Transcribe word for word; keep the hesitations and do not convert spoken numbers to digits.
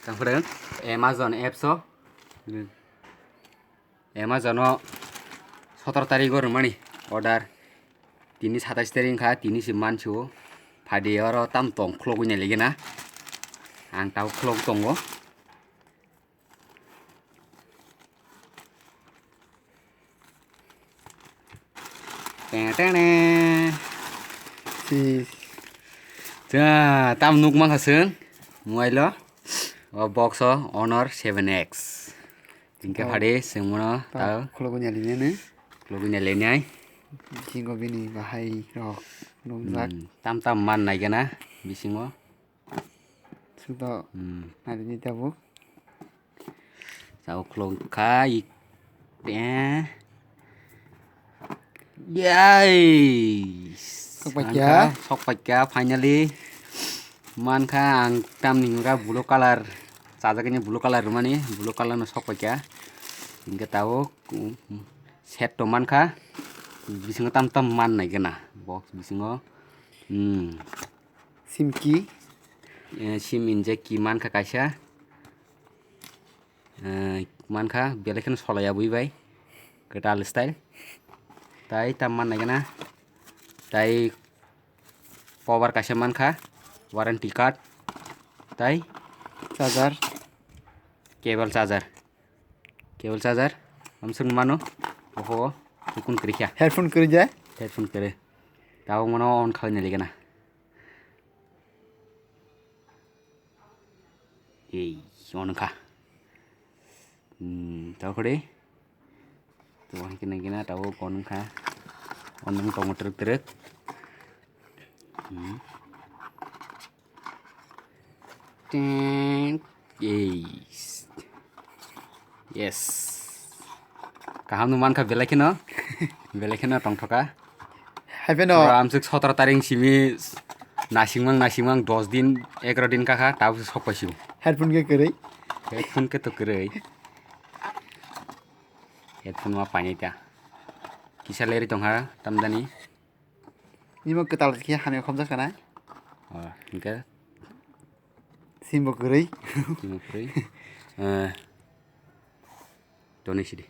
Tangphwrwng Amazon apps o. Amazon o sotoro tarik o rwmani order. Tini satais tarik wngkha, tini se mansi o. Phadi oro tam tong khulogwi nai lagi na. Ang tabuk khulog tongo. Teng teng teng. Si. Ja, tam nuk mankha chwng mobile o. O box o Honor seven X. Tingke Oh. Phadi chwng mano Tao ta khulogwi nai lini. Khulogwi nai lini. Bisingo bini bahai rok nukjak. Hmm, tam tam man nai gana bisingo. Sudo Hmm. Nai lini tabuk. Sao khulog kha ik te. Yay! Sok paikha. Mankha, sok paikha, finally. Mankha ang tamni hwnka blue color. Chajak ini blue color rwmani, blue color no sok paikha. Hingke tabuk, um, set to mankha. Bisingo tam tam man nai gana. Box bisingo. Hmm. Simki. Eh, sim injek ki mankha kaisa. Eh, mankha, belai kheno solai abui bai. Kwtal style. Tai tam man nai gana. Tai cover kaisa mankha. Warranty card. Tai Charger. Cable charger. Cable charger. Amsuk mano. Oho. Tukun kerikya. Headphone kerja. Headphone kere. Tao mano on khalai nai gana. Ei, on wngkha. Hmm, tao kore. Tao hingke nang gina tao on wngkha. On wng tongo trek trek. Hmm. Teng. Ei. Yes. Kaham no mankha belai kheno. Belai kheno tongthoka. Hai pheno. Oro amsuk sotoro taring simi nasingmang nasingmang dos din egaro din kakha tabuk sok paisio. Headphone khe kwrwi. Headphone khe to kwrwi. Headphone ma painai ta. Kisa leri tongha tamdani. Nimo kwtal khe hamya khobjak kana. Oh, hingke. Simbo kwrwi. Simbo kwrwi. Eh, toni sidi.